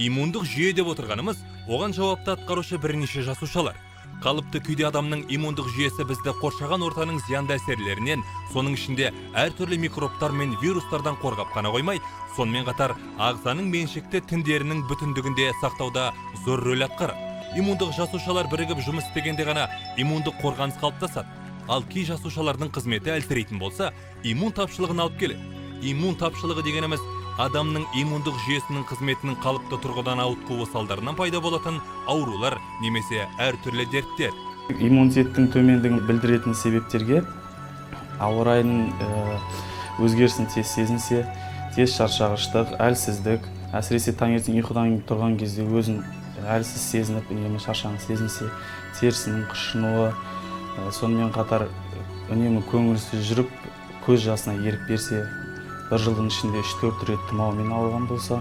Иммундық жүйе деп отырғанымыз – оған жауапты атқарушы бірнеше жасушалар. Қалыпты күйде адамның иммундық жүйесі бізді қоршаған ортаның зиянды әсерлерінен, соның ішінде әртүрлі микробтар мен вирустардан қорғап қана қоймай, сонымен қатар ағзаның меншікті тіндерінің бүтіндігін де сақтауда зор рөл атқарады. Иммундық жасушалар бірігіп жұмыс істегенде ғана иммундық қорғаныс қалыптасады. Ал кей жасушалардың қызметі әлсірейтін болса, иммун тапшылығын алып келеді. Иммун тапшылығы дегеніміз – адамның иммундық жүйесінің қызметінің қалыпты тұрғыдан ауытқуы салдарынан пайда болатын аурулар немесе әртүрлі дерттер. Иммунитеттің төмендігін білдіретін себептерге ауа райының өзгерісін тез сезінсе, тез шаршағыштық, әлсіздік, әсіресе таңертең ұйқыдан тұрған кезде өзін әлсіз сезініп, үнемі шаршағын сезінсе, терісінің қышынуы, сонымен қатар үнемі көңілсіз жүріп, көз жасына ерік берсе, бір жылдың ішінде 3-4 рет тұмаумен ауырған болса,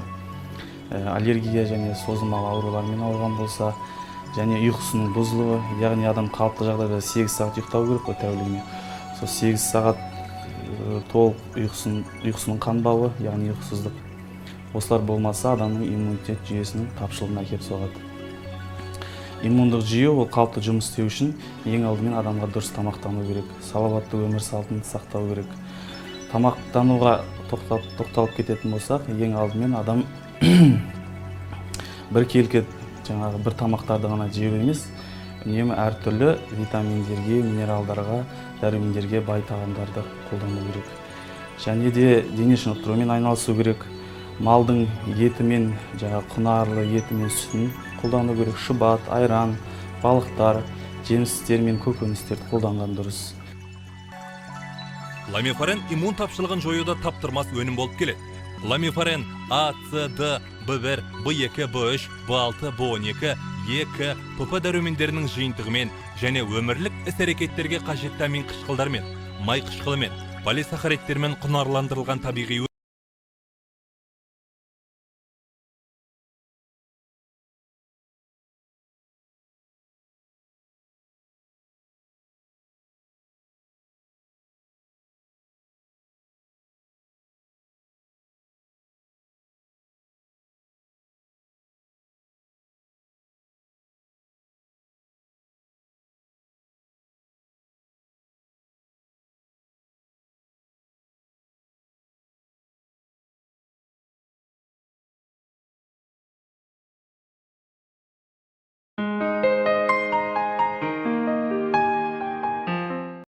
аллергия және созылмалы аурулармен ауырған болса және ұйқысының бұзылуы, яғни адам қалыпты жағдайда 8 сағат ұйықтау керек қой тәулігіне, сол 8 сағат толық ұйқысының қанбауы, яғни ұйқысыздық. Осылар болмаса, адамның иммунитет жүйесінің тапшылығына әкеліп соғады. Иммундық жүйе ол қалыпты жұмыс істеу үшін ең алдымен адамға дұрыс тамақтану керек, салауатты өмір салтын сақтау керек. Тамақтануға тоқталып кететін болсақ, ең алдымен адам біркелкі жаңағы бір тамақтарды ғана жеу емес, үнемі әртүрлі витаминдерге, минералдарға, дәрумендерге бай тағамдарды қолдану керек. Және де дене шынықтырумен айналысу керек. Малдың еті мен жаңағы құнарлы еті мен сүтін қолдану керек. Шұбат, айран, балықтар, жемістер мен көкөністерді қолданған дұрыс. Ламифарен иммун тапшылығын жоюда таптырмас өнім болып келеді. Ламифарен А, С, Д, Б1, Б2, Б3, Б6, Б12, Е, К, ПП дәрумендерінің жиынтығымен және өмірлік іс-әрекеттерге қажетті амин қышқылдармен, май қышқылымен, полисахаридтермен құнарландырылған табиғи